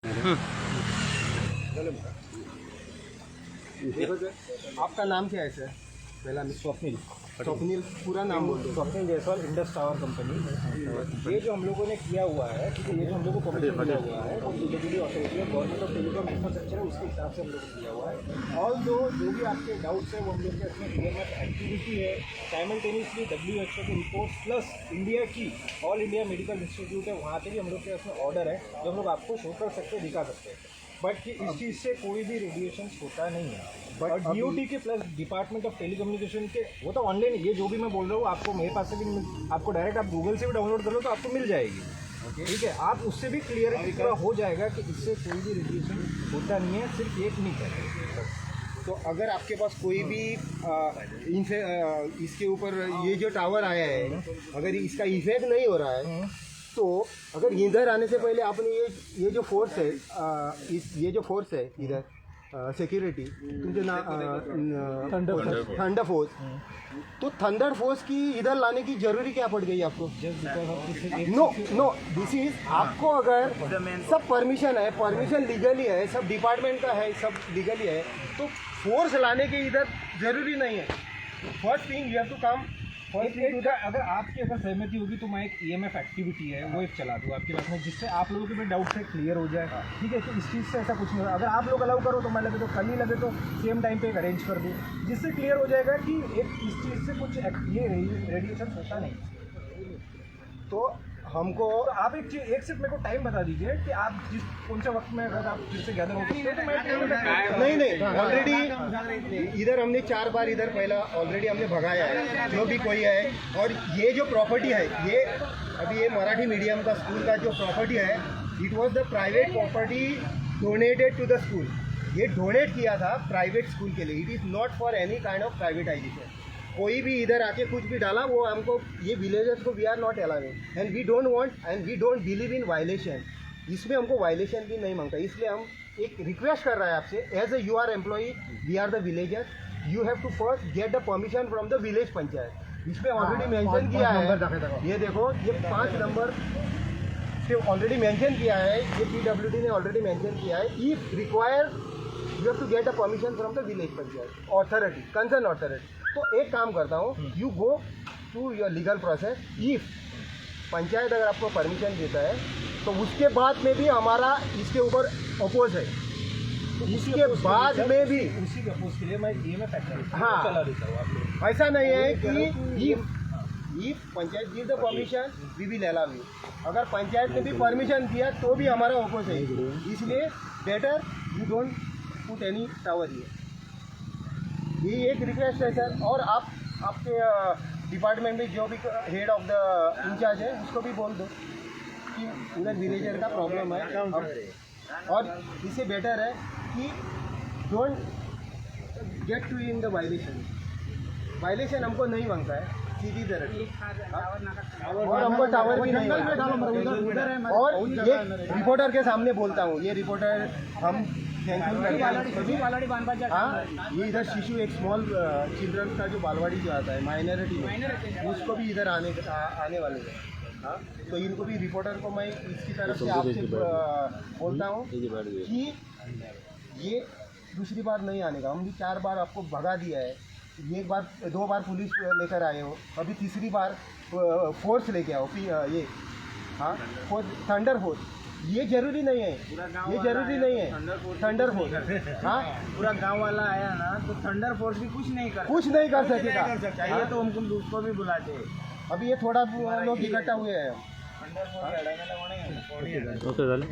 देखो सर, आपका नाम क्या है सर? पहला स्वप्निल। स्वप्निल, पूरा नाम बोल दो। Swapnil Jaiswal, Indus tower company. ये जो हम लोगों ने किया हुआ है, ठीक है, ये जो हम लोगों को परमिशन दिया हुआ है, वो पीडब्ल्यूडी ऑथोरिटी है, गवर्नमेंट ऑफ टेलीकॉम इंफ्रास्ट्रक्चर है, उसके हिसाब से हम लोगों ने दिया हुआ है। ऑल दो जो भी आपके डाउट्स है, वो हम लोग के इसमें ईएमएफ एक्टिविटी है, साइमल्टेनियसली WHO के रिपोर्ट प्लस इंडिया की ऑल इंडिया मेडिकल इंस्टीट्यूट है, वहाँ पे भी हम लोग के उसमें ऑर्डर है, जो हम लोग आपको शो कर सकते हैं, दिखा सकते हैं। बट कि इस चीज़ से कोई भी रेडिएशन होता नहीं है। But Aur DOT K plus department of telecommunication K वो तो ऑनलाइन, ये जो भी मैं बोल रहा हूँ आपको मेरे पास से भी आपको डायरेक्ट आप गूगल से भी डाउनलोड कर लो तो आपको मिल जाएगी। ठीक है, आप उससे भी क्लियर पूरा हो जाएगा कि इससे कोई भी रेडिएशन होता नहीं है, सिर्फ एक मिथ है। तो अगर आपके पास कोई भी इसके ऊपर ये जो टावर आया है, अगर इसका इफेक्ट नहीं हो रहा है, तो अगर इधर आने से पहले आपने ये जो फोर्स है, इस ये जो फोर्स है इधर सिक्योरिटी तुमचे ना थंडर फोर्स, तो थंडर फोर्स की इधर लाने की जरूरी क्या पड़ गई आपको? Just because of this. No, no, this is आपको अगर सब परमिशन है, परमिशन लीगली है, सब डिपार्टमेंट का है, सब लीगली है, तो फोर्स लाने के इधर जरूरी नहीं है। First thing you have to come first एक अगर आपकी अगर सहमति होगी तो मैं एक ईएमएफ एक्टिविटी है, वो एक चला दूँ आपके पास में, जिससे आप लोगों के भी डाउट से क्लियर हो जाए। ठीक है, कि इस चीज़ से ऐसा कुछ नहीं होगा। अगर आप लोग अलाउ करो तो मैं लगे तो कल ही लगे तो सेम टाइम पे एक अरेंज कर दूँ, जिससे क्लियर हो जाएगा कि एक इस चीज़ से कुछ ये रेडिएशन होता नहीं। तो हमको तो आप एक चीज, एक सिर्फ मेरे को टाइम बता दीजिए कि आप जिस कौन से वक्त में अगर आप फिर से गैदर हो सकते हो तो मैं नहीं, ऑलरेडी इधर हमने चार बार इधर पहला ऑलरेडी हमने भगाया है जो भी कोई है। और ये जो प्रॉपर्टी है, ये अभी ये मराठी मीडियम का स्कूल का जो प्रॉपर्टी है, it was the private property donated to the school. ये डोनेट किया था प्राइवेट स्कूल के लिए। It is not for any kind of privatization. कोई भी इधर आके कुछ भी डाला, वो हमको ये विलेजर्स को we are not allowing and we don't want and we don't believe in violation. इसमें हमको वायलेशन भी नहीं मांगता। इसलिए हम एक रिक्वेस्ट कर रहा है आपसे, as a you are employee, we are the villager, you have to first get the permission from the village panchayat. इसमें ऑलरेडी मेंशन किया है, ये देखो, ये पाँच नंबर से ऑलरेडी मेंशन किया है, ये पीडब्ल्यूडी ने ऑलरेडी मेंशन किया है। If require, you have to get a permission from the village panchayat authority, concern authority. तो एक काम करता हूँ, you go to your legal process. If panchayat अगर आपको परमिशन देता है तो उसके बाद में भी हमारा इसके ऊपर अपोज है, इसके बाद में भी। उसी के अपोज के लिए मैं ईएमएफ एक्टिविटी चला देता हूँ आप लोग ऐसा नहीं है कि if panchayat give the permission, we will allow you. अगर पंचायत ने भी परमिशन दिया तो भी हमारा अपोज है। इसलिए better you don't put any tower here. ये एक रिक्वेस्ट है सर। और आप आपके डिपार्टमेंट में जो भी head of the in charge है, उसको भी बोल दो कि उधर विलेजर का प्रॉब्लम है और इससे बेटर है कि don't get to in the violation. Violation हमको नहीं मांगता है, सीधी तरह। और हमको टावर भी नहीं मांगता। और ये रिपोर्टर के सामने बोलता हूँ, ये रिपोर्टर हम थैंकफुल करते हैं उसको भी। हाँ, ये इधर शिशु एक स्मॉल चिल्ड्रन का जो बालवाड़ी जो आता है माइनॉरिटी में, उसको भी इधर आने वाले हैं। हाँ, तो इनको भी रिपोर्टर को मैं इसकी तरफ से आपसे बोलता हूँ कि ये दूसरी बार नहीं आने का। हम भी चार बार आपको भगा दिया है। एक बार, दो बार पुलिस लेकर आए हो, अभी तीसरी बार फोर्स लेके आओ। ये हाँ, फोर्स, थंडर फोर्स, ये जरूरी नहीं है, ये जरूरी नहीं है थंडर फोर्स। हाँ। पूरा गांव वाला आया ना तो थंडर फोर्स भी कुछ नहीं कर कुछ नहीं कर सकेगा। चाहिए तो हमको उसको भी बुलाते। अभी ये थोड़ा लोग इकट्ठा हुए हैं। ओके, झाले।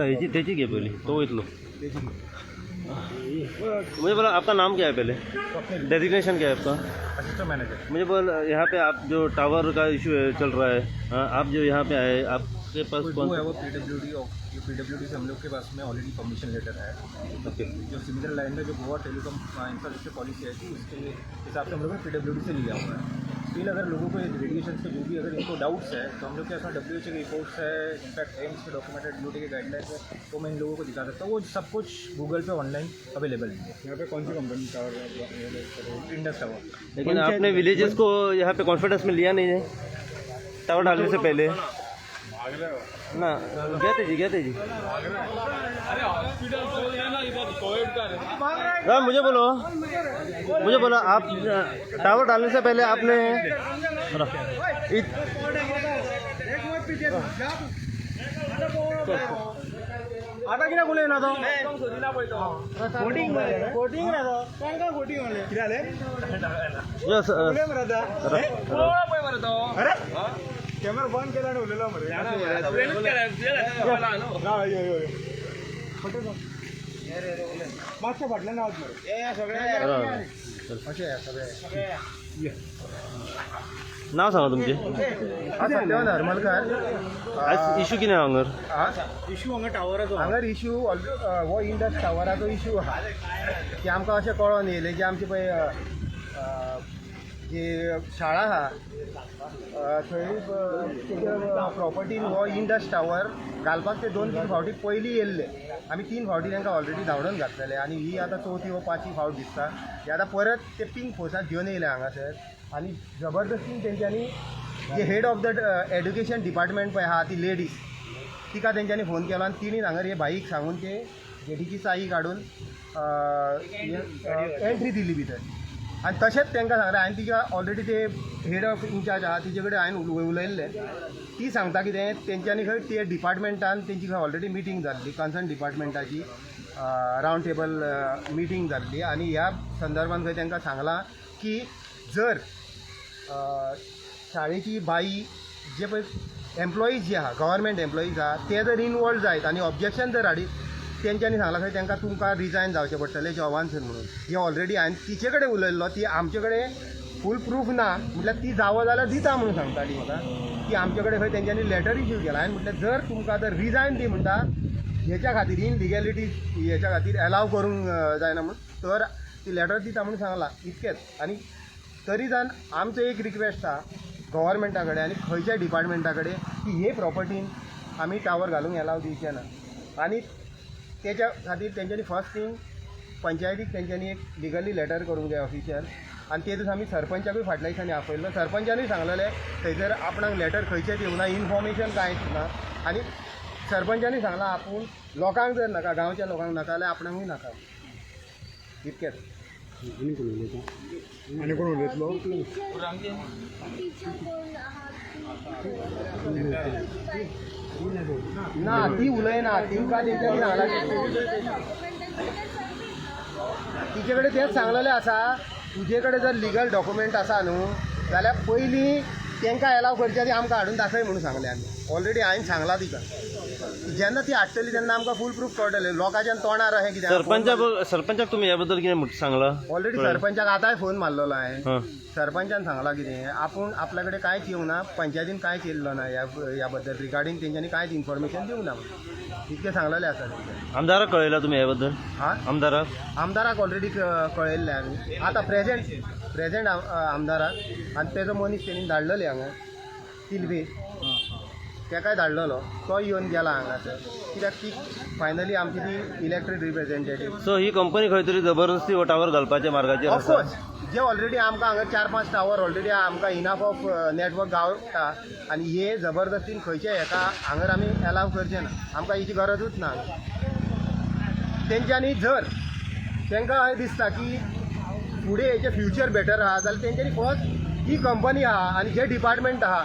ह्याची त्याची घे पहिली, तो इथलो। मुझे बोला, आपका नाम क्या है पहले? डेजिग्नेशन क्या है आपका? Assistant manager. मुझे बोल, यहाँ पे आप जो टावर का इशू है चल रहा है, हाँ, आप जो यहाँ पे आए, आपके पास कौन वो है वो पीडब्ल्यूडी, ये पीडब्ल्यूडी से हम लोग के पास में ऑलरेडी परमिशन लेटर है। ओके। जो सिमिलर लाइन में जो गोवा टेलीकॉम इंफ्रास्ट्रक्चर पॉलिसी आई थी, उसके हिसाब से हम लोग ने पीडब्ल्यूडी से लिया हुआ है। स्टिल अगर लोगों को रेडिएशन के जो भी अगर इनको डाउट्स है तो हम लोग के पास WHO के रिपोर्ट्स है, इनफैक्ट एम्स के डॉक्यूमेंटेड ड्यूटी के गाइडलाइंस है, वो मैं इन लोगों को दिखा सकता हूँ। वो सब कुछ गूगल पे ऑनलाइन अवेलेबल है। यहाँ पे कौन सी कंपनी टावर? Indus tower. लेकिन आपने विलेजेस को यहाँ पे कॉन्फिडेंस में लिया नहीं है टावर डालने से पहले। ना घे तेजी, घे तेजी. हाँ, मुझे बोलो, मुझे बोलो, आप टावर डालने से पहले आपने आता कित्याक उलयना तो बोटिंग राहता तांकां बोटिंग कितें जालें? अरे कॅमेरा बंद केला आनी उलयलो मरे. ना यो यो मातशें फाटल्यान रावत मरे. अशें सगळें. नाव सांगा तुमचें. सत्यवान हरमलकर. आयज इशू कितें हांगर? इशू हांगा टावराचो. हांगर इशू हो इंडस टावराचो इशू आहा की आमकां अशें कळोन येयलें की आमची पळय जी शाळा आहा थंय तेच्या प्रॉपर्टीन हो इंडस टावर घालपाक ते 2-3 फावटी पयलीं येयल्ले. आमी 3 फावटी तांकां ऑलरेडी धांवडोवन घातलेले आनी ही आतां 4थी वा 5वी फावट दिसता. हे आतां परत ते पिंक फोर्साक घेवन येयले हांगासर आनी जबरदस्तीन तेंच्यांनी जे head of the education department पळय आहा ती लेडीज, तिका तेंच्यांनी फोन केलो आनी तिणें हांगर हे बाईक सांगून ते गेटीची चावी काडून एंट्री दिली भितर. आनी तशेंच तांकां सांगलें हांवें तिका ऑलरेडी ते हेड ऑफ इनचार्ज आहा तिचे कडेन हांवें उलयल्लें. ती सांगता कितें तेंच्यांनी खंय ते डिपार्टमेंटान तेंची खंय ऑलरेडी मिटींग जाल्ली, कन्सर्न डिपार्टमेंटाची रावंड टेबल मिटींग जाल्ली आनी ह्या संदर्भान खंय तांकां सांगलां की जर शाळेची बाई जे पळय एम्प्लॉईज जे आहा गव्हर्मेंट एम्प्लॉईज आहा ते जर इनवॉल्व जायत आनी ऑब्जेक्शन जर हाडीत तेंच्यांनी सांगलां खंय तांकां तुमकां रिजायन जावचें पडटलें जॉबानसून म्हणून. हे ऑलरेडी हांवें तिचे कडेन उलयल्लो, ती आमचे कडेन फूल प्रूफ ना म्हटल्यार ती जावो जाल्यार दिता म्हणून सांगता ती म्हाका की आमचे कडेन खंय तेंच्यांनी लेटर इश्यू केला. हांवें म्हटलें जर तुमकां जर रिजायन दी म्हणटा हेच्या खातीर इनलिगॅलिटी हेच्या खातीर एलाव करूंक जायना म्हूण तर ती लेटर दिता म्हणून सांगलां इतकेंच. आनी तरी जावन आमचो एक रिक्वेस्ट आहा गव्हर्मेंटा कडेन आनी खंयच्या डिपार्टमेंटा कडेन की हे प्रॉपर्टीन आमी टावर घालूंक एलाव दिवचे ना. आनी तेच्या खातीर तेंच्यांनी फर्स्ट थिंग पंचायतीक तेंच्यांनी एक लिगली लेटर करूंक जाय ऑफिशियल. आनी ते दिसा आमी सरपंचाकूय फाटल्या दिसांनी आपयल्लो, सरपंचानूय सांगलेलें थंयसर आपणाक लेटर खंयचेंच येवना, इन्फॉर्मेशन कांयच ना. आनी सरपंचानूय सांगलां आपूण लोकांक जर नाका, गांवच्या लोकांक नाका जाल्यार आपणाकूय नाका. इतकेंच. आनी कोण उलयतलो? ना ती उलयना, तिका तेंच्यांनी सांगलां तिचे कडेन तेंच सांगलेलें आसा तुजे कडेन जर लिगल डॉक्युमेंट आसा न्हू जाल्यार पयलीं तांकां एलाव करचे आदी आमकां हाडून दाखय म्हणून सांगलें आमी ऑलरेडी. हांवें सांगलां तिका जेन्ना ती हाडटली तेन्ना आमकां फूल प्रूफ कळटलें. लोकांच्या तोंडार अशें कितें सरपंचाक तुमी ह्या बद्दल कितें सांगलां? ऑलरेडी सरपंचाक आतांय फोन मारलेलो हांवें. सरपंचान सांगलां कितें आपूण आपल्या कडेन कांयच येवंक ना, पंचायतीन कांयच येयल्लो ना ह्या बद्दल रिगार्डींग तेंच्यांनी कांयच इन्फॉर्मेशन दिवंक ना म्हणून इतकें सांगलेलें आसा तेंच्यांनी. आमदाराक कळयलां तुमी ह्या बद्दल? हां, आमदाराक आमदाराक ऑलरेडी कळयल्लें आमी आतां प्रेजेंट आमदाराक. आनी तेजो मनीस तेणी धाडलेले हांगा तिलबे, तेकाय धाडलेलो, तो येवन गेला हांगासर कित्याक ती फायनली आमची ती इलेक्टेड रिप्रेझेंटेटीव. सो ही कंपनी खंय तरी जबरदस्ती हो टावर घालपाच्या मार्गाचेर आसा. ऑफकोर्स जे ऑलरेडी आमकां हांगा 4-5 टावर ऑलरेडी आमकां इनाफ ऑफ नेटवर्क गावता आनी हे जबरदस्तीन खंयच्या हेका हांगर आमी एलाव करचे ना, आमकां हेची गरजूच ना. तेंच्यांनी जर तांकां अशें दिसता की फुडें हेचें फ्युचर बेटर आहा जाल्यार तेंच्यांनी फर्स्ट ही कंपनी आहा आनी जे डिपार्टमेंट आहा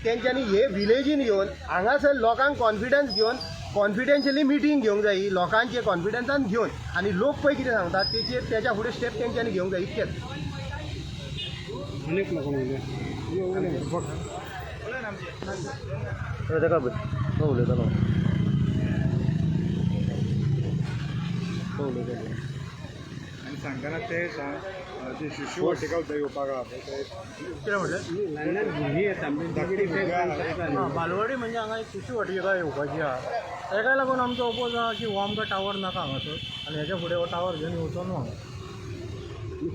तेंच्यांनी हे विलेजीन येवन हांगासर लोकांक कॉन्फिडन्स घेवन कॉन्फिडेन्शियली मिटींग घेवंक जाय, लोकांचे कॉन्फिडन्सान घेवन आनी लोक पळय कितें सांगतात तेचेर तेच्या फुडें स्टेप तेंच्यांनी घेवंक जाय इतकेंच. ताका तो उलयतालो. आनी सांगतना ते सांग ती शिशू वाटिका सुद्दां येवपाक आहा पळय. कितें म्हणलें? धाकटी भुरगीं आहा. बालवाडी म्हणजे हांगा एक शिशू वाटिका येवपाची आहा, तेका लागून आमचो ओपोज आहा की हो आमकां टावर नाका हांगासर आनी हेच्या फुडें हो टावर घेवन येवचो न्हू हांगा.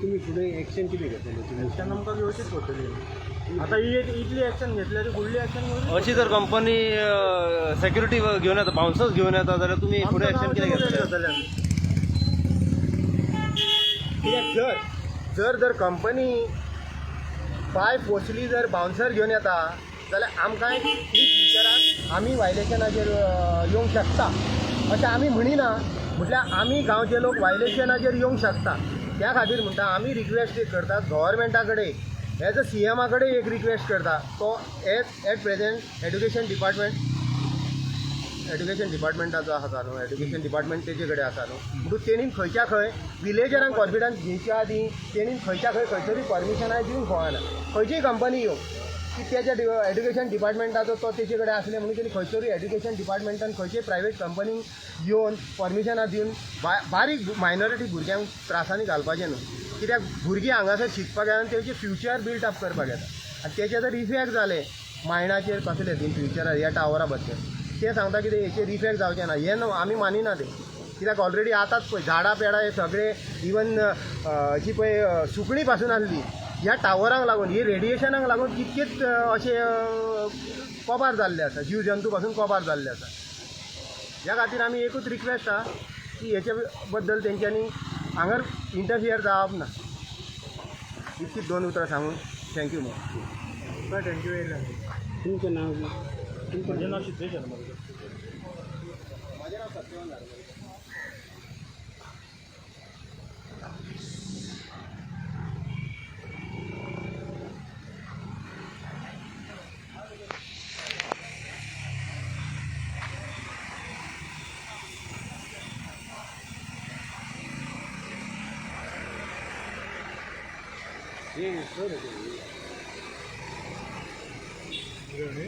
तुमी फुडें एक्शन कितें घेतले? एक्शन आमकां घेवचीच पडटली. आतां ही इतली एक्शन घेतली ती फुडली एक्शन घेवची. अशी जर कंपनी सेक्युरिटी घेवन येता, बाउन्सर्स घेवन येता जाल्यार तुमी फुडें एक्शन कितें घेतले? कित्याक जर जर जर कंपनी बाय फोर्सली जर बाउन्सर घेवन येता जाल्यार आमकां इन फ्युचराक आमी वायलेशनाचेर येवंक शकता अशें आमी म्हणिना. म्हटल्यार आमी गांवचे लोक वायलेशनाचेर येवंक शकता. त्या खातीर म्हणटा आमी रिक्वेस्ट एक करता गव्हर्मेंटा कडेन, एज अ सी एमा कडेन एक रिक्वेस्ट करता. तो as at present education department, education डिपार्टमेंटाचो आसा न्हू, एड्युकेशन डिपार्टमेंट तेजे कडेन आसा न्हू, म्हणून तेणीन खंयच्या खंय विलेजरांक कॉन्फिडन्स घेवच्या आदीं तेणीन खंयच्या खंय खंय तरी परमिशनां दिवंक फावना. खंयचीय कंपनी येवं की तेच्या एड्युकेशन डिपार्टमेंटाचो तो तेजे कडेन आसले म्हणून तेणी खंय तरी एड्युकेशन डिपार्टमेंटान खंयचेय प्रायवेट कंपनीक येवन परमिशनां दिवन बारीक मायनॉरिटी भुरग्यांक त्रासांनी घालपाचें न्हू. कित्याक भुरगीं हांगासर शिकपाक येता आनी तेंचे फ्युचर बिल्ट अप करपाक येता आनी तेचे जर इफेक्ट जाले मायंडाचेर कसले इन फ्युचरार ह्या टावरा बद्दल ते सांगता कितें हेचेर इफेक्ट जावचें ना, हें न्हू आमी मानिना तें. कित्याक ऑलरेडी आतांच पळय झाडां पेडां हे सगळे इवन जी पळय सुकणीं पासून आसली ह्या टावरांक लागून, ही रेडिएशनाक लागून कितकेच अशे कोबार जाल्ले आसा, जीव जंतू पासून कोबार जाल्ले आसा. ह्या खातीर आमी एकूच रिक्वेस्ट आहा की हेचे बद्दल तेंच्यांनी हांगर इंटरफियर जावप ना. इतकीच दोन उतरां सांगून thank you ma'am. Thank you very much. तुमचें नांव? म्हजें नांव सिद्धेश शर्मा. म्हाजें नांव सत्यवान धारगळकर. हे.